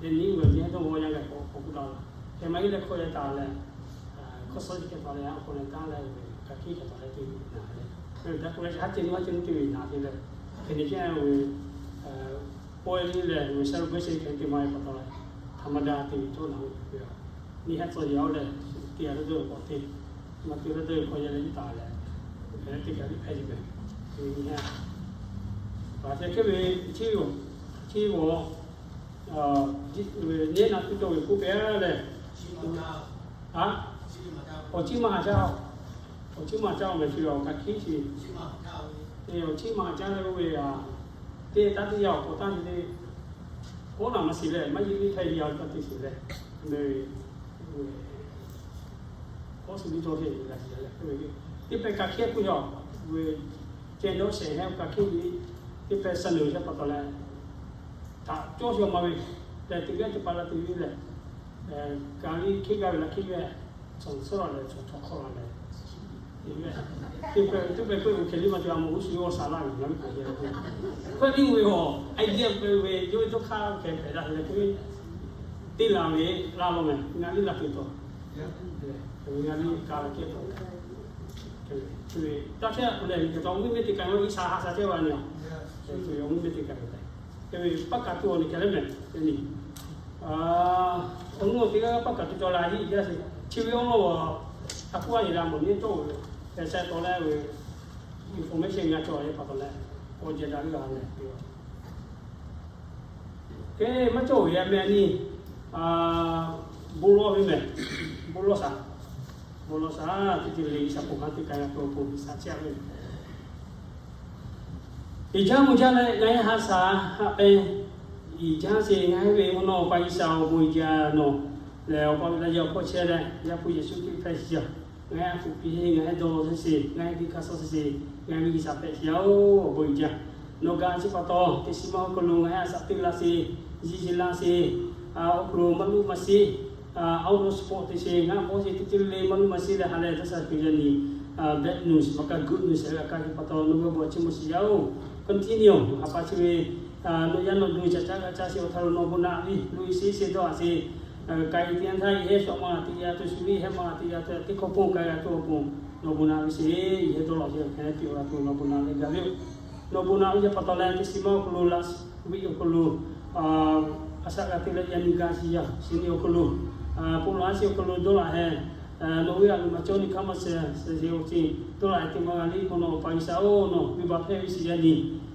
leh nyi ve nyi heh dawˇ g'awˇ yaˇ gaˬ k'awꞈ k'awꞈ k'oˆ daꞈ la. Hk'e maˇ heˆ leh hkawˇ yehˇ taˍ leh, hkawˇ shawˉ chi hk'e tawˍ leh awˬ paw leh taˉ leh, kaꞈ hkiˆ hk'e tawˍ leh te ve naˍ leh, decoration haˉ ceh nuˇ haˉ ceh nuˇ te ve naˍ te leh, hk'e nyi ceh ve pawehˇ liˇ leh ve celebration hk'e te maˇ ve pa taw leh, htaꞈ maˇ daꞈ te ve cawˇ naˍ ve yoˬ. Nyi heh tcuh yaˇ oˬ leh, te a leh dawˇ ve k'awꞈ te, maˇ te leh dawˇ ve hkawˇ yehˇ leh nyi taˍ leh, hk'e leh teˇ kaꞈ liˇ hpehꞈ ve, te nyi heh, a te hk'e ve, chi yoˬ, chi g'awˬ nehˉ naˆ tuˇ cawˬ ve k'oˆ pehˇ leh, a, awˬ ciˉ maˇ haˍ caˇ, awˬ ciˉ maˇ haˍ caˇ meh chi ve awˬ kaꞈ hkiˆ chi, awˬ ciˉ maˇ haˍ caˇ leh oˇ ve a, teˇ taˉ teˇ yanˇ awˬ paw taˇ nyi le, k'oˆ naˬ maˇ shiˍ leh maˇ yeˇ liˇ hpehˇ ve a taˇ te shiˍ leh, k'awꞈ suh liˇ cawˇ hk'e g'a shiˍ leh, teˇ pehˍ kaꞈ hkiˆ k'oˆ yaˇ, ve ceh dawˇ shehˍ hehˉ kaꞈ hkiˆ ve, teˇ pehˍ suh nyi ve pa taw leh, htaꞈ cawˇ shaw maˇ ve, leh teˇ g'aˇ teˇ pa la te ve leh, ka liˇ hkiˆ gaˇ ve la hkiˆ ve, chaw suhˉ la leh chaw hk'awˇ la leh, teˇ pehˍ k'oˆ ve hk'e liˇ maˇ te a mawˬ g'uˇ suhˍ g'awˇ shaˍ laˇ ve ngaˬ miˇ hk'aˬ hk'e ve, hk'e liˇ ve awˬ a yehˇ ve ve yawˇ ve tawˇ hk'aˇ hk'e hpehꞈ daꞈ leh k'oˆ ve, teˇ laˬ ve laˇ law meh ngaˬ liˇ laˇ te tawˬ, ngaˬ liˇ ka la kehˉ tawˬ, taˇ chehˇ a k'o leh, awˬ mvuhˇ miˬ te kaꞈ ve G'uiˬsha haꞈ shaˍ chehˇ ve a nyi a, awˬ mvuhˇ miˬ te kaꞈ ve leh, hk'e ve paˇ kaꞈ tuˬ awˬ nyi hkeh leh meh, awˬ nuˇ awˬ te g'aˇ paˇ kaꞈ tuˬ cawˬ la hiˆ jaˇ sheˍ. Chi ve awˬ lawn a hkuˇ a yeˬ la mawˬ nyi cawˇ ve, hkeh sheh tawˍ leh ve information g'a cawˬ ve pa taw leh, awˬ jehˬ daꞈ ve g'a leh, hk'e maˇ cawˇ ve a meh a nyi, bon lawˬ ve meh, bon lawˬ shaˍ, bon lawˬ shaˍ teˇ ceuˬ le shaˍ k'oˍ hk'a teˇ ka g'a k'o k'o shaˍ chehˇ ve. Iˍ jaˇ mvuh jaˇ leh ngaˬ hui haꞈ shaˍ haꞈ pehˍ, iˍ jaˇ sheˍ ngaˬ hui ve mvuhˇ naw pa G'uiˬsha awˬ bon iˍ jaˇ nawˬ lehˬ, awˬ pa ve la yaˇ awˬ hkawˇ chehˇ leh Yaˇ hpu Yeˍsuˆ Hkriꞈ hpehꞈ shiˍ yaˇ. Ngaˬ hui a hpu piˇ heˆ, ngaˬ hui dawˇ law sheˍ sheˍ, ngaˬ hui hkiˇ hkanˇ suh sheˍ sheˍ, ngaˬ hui ve G'uiˬsha hpehꞈ shiˍ yaˇ oˬ, awˬ bon iˍ jaˇ. Nawˬ gaˬ chi pa taw, teˇ shiˍ maˇ awˬ hk'aw lo ngaˬ hui a shaꞈ teˇ la sheˍ, yiˇ shiˍ la sheˍ, awˬ hk'aw lo maˇ luˇ maˇ shiˍ, awˬ lawn sport te sheˍ, ngaˬ hui bawˇ sheˍ teˇ ceuˬ le maˇ luˇ maˇ shiˍ leh ha leh taˇ shaˍ kuiˬ yaˇ nyi, bad news maˇ kaˇ good news a kaˇ ve pa taw nawˬ ve bon a chiˇ mvuh shiˍ yaˇ oˬ. Continue haꞈ pa chi ve, nawˬ yaˇ nawˬ duˬ caꞈ caˇ g'a caˇ sheˍ awˬ htaˇ lo nawˬ bon naꞈ ve, luˇ sheˍ sheˍ dawˇ a sheˍ, k'ai teˇ yanˇ htaˇ yehˇ shawˍ ma teˇ yanˇ tuˬ shu liˇ hehˉ ma teˇ yanˇ tuˬ teˇ hkawˇ pon k'ai g'a tuˬ awˬ pon, nawˬ bon naꞈ ve sheˍ. Yehˇ dawˇ law sheˍ hk'e leh piˇ a tuˬ nawˬ bon naꞈ ve gaˬ ve yoˬ. Nawˬ bon naꞈ ve yaˇ pa taw leh teˇ shiˍ maˇ awˬ hk'aw lo la viˆ awˬ hk'aw lo a shaꞈ g'a te leh yaꞈ nyi gaˬ shiˍ yaˇ, shiˍ nyi awˬ hk'aw lo, pon la a shiˍ awˬ hk'aw lo dawˇ laꞈ hehˍ, nawˬ ve a loˍ maˇ cawˇ nyi hk'aˇ maˇ shiˍ shiˍ awˬ ceuˬ dawˇ laꞈ hehˍ teˇ maˇ g'a liˇ k'o nawˬ pa G'uiˬsha oˬ, nawˬ venˇbaˆ hpehˇ ve shiˍ yaˇ nyi,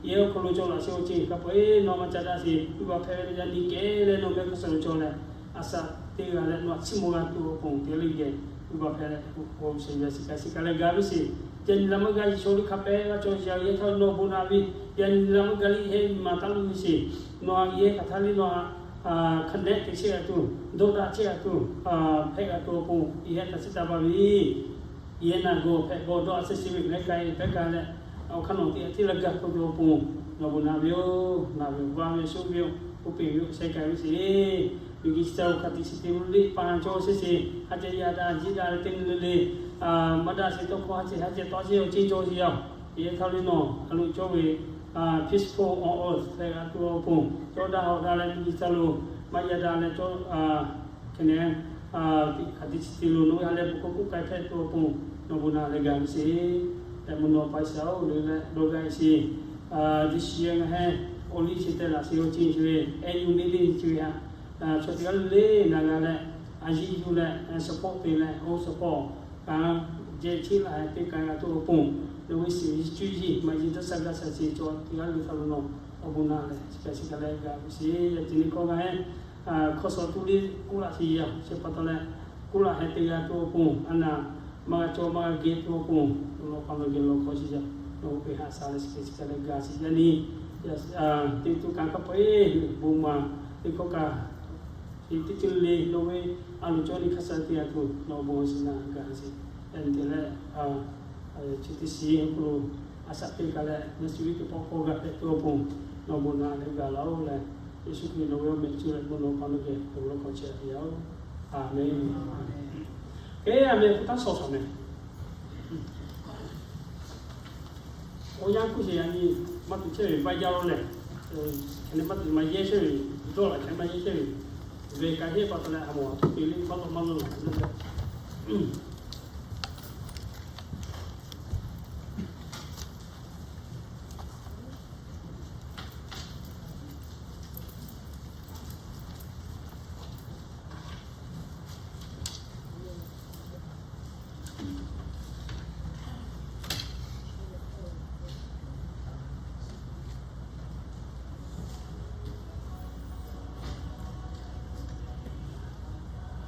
yehˇ awˬ hk'aw lo cawˇ laꞈ shiˍ awˬ ceuˬ hk'a peu-eˬ nawˬ maˇ ca daꞈ sheˍ, venˇbaˆ hpehˇ ve yaˇ nyi kehˬ leh nawˬ mehˆ hk'aˇ suh lo cawˬ leh, a shaꞈ teˇ g'aˇ leh nawˬ a chiˇ mvuh g'a tuˬ awˬ pon te leh geh, venˇbaˆ hpehˇ leh, awˬ sheˍ yaˇ shiˍ kaꞈ shiˍ kaꞈ leh gaˬ ve sheˍ. Yaꞈ nyi la maˇ gaˬ Yeˍsuˆ Hkriꞈ hk'a pehˇ g'a cawˬ shiˍ yaˇ htaˇ nawˬ bon naꞈ ve, yaꞈ nyi la maˇ gaˬ liˇ hehˉ nyi ma taˇ luˇ ve sheˍ. Nawˬ a yehˇ hk'aˬ htaˇ liˇ nawˬ a connect te chehˇ g'a tuˬ, dawˇ daꞈ chehˇ g'a tuˬ, hpehꞈ g'a tuˬ awˬ pon yehˇ htaꞈ shiˉ taˍ baˬ ve, yehˇ naˬ gawˬ hpehꞈ gawˬ dawˇ a shiˍ shiˍ ve hk'e k'ai hpehꞈ k'ai leh, awˬ hk'aˇ nawˬ teˇ a tiˉ leh gaˬ k'oˆ tuˬ awˬ pon, nawˬ bon naꞈ ve yoˬ, naˬ ve yoˬ, g'a ve yoˬ, shu ve yoˬ, k'oˆ piˇ ve yoˬ, sheh k'ai ve sheˍ. Miˬguiˬ chi ca lo hk'a tiꞈ shiˍ te ve liˇ pa cawˇ sheˍ sheˍ, ha ceh yaˇ daꞈ jiˇ daꞈ leh teˇ nyi le le, maˇ daꞈ sheˍ tawˇ hkawˇ ha ceh ha ceh tawˇ sheˍ awˬ ceˇ cawˇ sheˍ yaˇ. Yehˇ htaˇ liˇ nawˬ a loˍ cawˇ ve peaceful on earth hpehꞈ g'a tuˬ awˬ pon, cawˇ daꞈ hawꞈ daꞈ leh miˬguiˬ chi ca lo maˇ yaˇ daꞈ leh cawˇ hk'e neh Teˇ hk'aˬ teˇ chi te lo nawˬ ve ha lehˬ bon hkawˇ k'oˆ k'ai hpehꞈ tuˬ awˬ pon nawˬ bon naˬ leh gaˬ ve sheˍ. Tehꞈ mvuhˇ naw pa shaˍ-oˬ le leh dawˇ gaˇ ve sheˍ. Dawˇ shiˍ-e ngaˬ hehˉ awˬ liˇ chi tehꞈ laꞈ sheˍ awˬ ceuˬ chi ve, ehˉ yuˬ le le chi ve htaꞈ chaw teˇ g'aˇ le le na g'a leh, a yiˇ yuˬ leh support te leh, oˇ support kaꞈ jehˇ cheˉ laꞈ hehˉ teˇ k'ai g'a tuˬ awˬ pon, nawˬ ve shiˍ ve cuˇ yiˍ maˇ yiˇ daˇ shaˍ gaˇ shaˍ chi cawˬ teˇ g'aˇ le htaꞈ lo nawˬ awˬ bon naˬ leh chi kaꞈ chi kaꞈ leh gaˬ ve sheˍ. Yaꞈ nyi hkawˇ ngaˬ hehˉ hkawˇ suh tuˬ le k'oˆ laꞈ sheˍ yaˇ chi pa taw leh, k'oˆ laꞈ hehˉ teˇ g'aˇ tuˬ awˬ pon a naˍ maˇ g'a cawˬ maˇ g'a geh tuˬ awˬ pon, nawˬ law k'aw lo geh law hk'aw chi yaˇ nawˬ hui htaꞈ sha leh chi kaꞈ chi kaꞈ leh gaˬ sheˍ. Yaꞈ nyi teˇ tuˬ kaꞈ kaˇ peuˬ-e bon ma teˇ hkawˇ kaꞈ teˇ ceuˬ le nawˬ ve a loˍ cawˇ le hk'a sha teˇ g'aˇ tuˬ nawˬ bon shiˍ naˬ gaˬ sheˍ. Yaꞈ nyi te leh chi teˇ shiˍ awˬ hk'aw lo a shaꞈ teˇ kaꞈ leh na shiˍ ve teˇ pawˆ k'awꞈ g'a hpehꞈ tuˬ awˬ pon nawˬ bon naˬ leh gaˬ laˇ-oˆ leh, Yeˍsuˆ Hkriꞈ nawˬ ve awˬ meh cuˇ leh bon nawˬ pa lo geh bon law hk'aw chehˇ a ve yoˬ. A menˬ. Kehˉ a meh k'o taˇ shawˍ shaˍ meh. Awˬ yanˇ hkuˇ sheˍ yaꞈ nyi maˇ tuˬ chehˇ ve maˇ jaˇ law leh, hk'e leh maˇ tuˬ maˇ yehˇ chehˇ ve, dawˇ laꞈ hk'e maˇ yehˇ chehˇ ve, ve kaꞈ heˆ pa taw leh a mawˬ a htoꞈ te le maˇ tawˆ maˇ lawˇ laˬ ve le.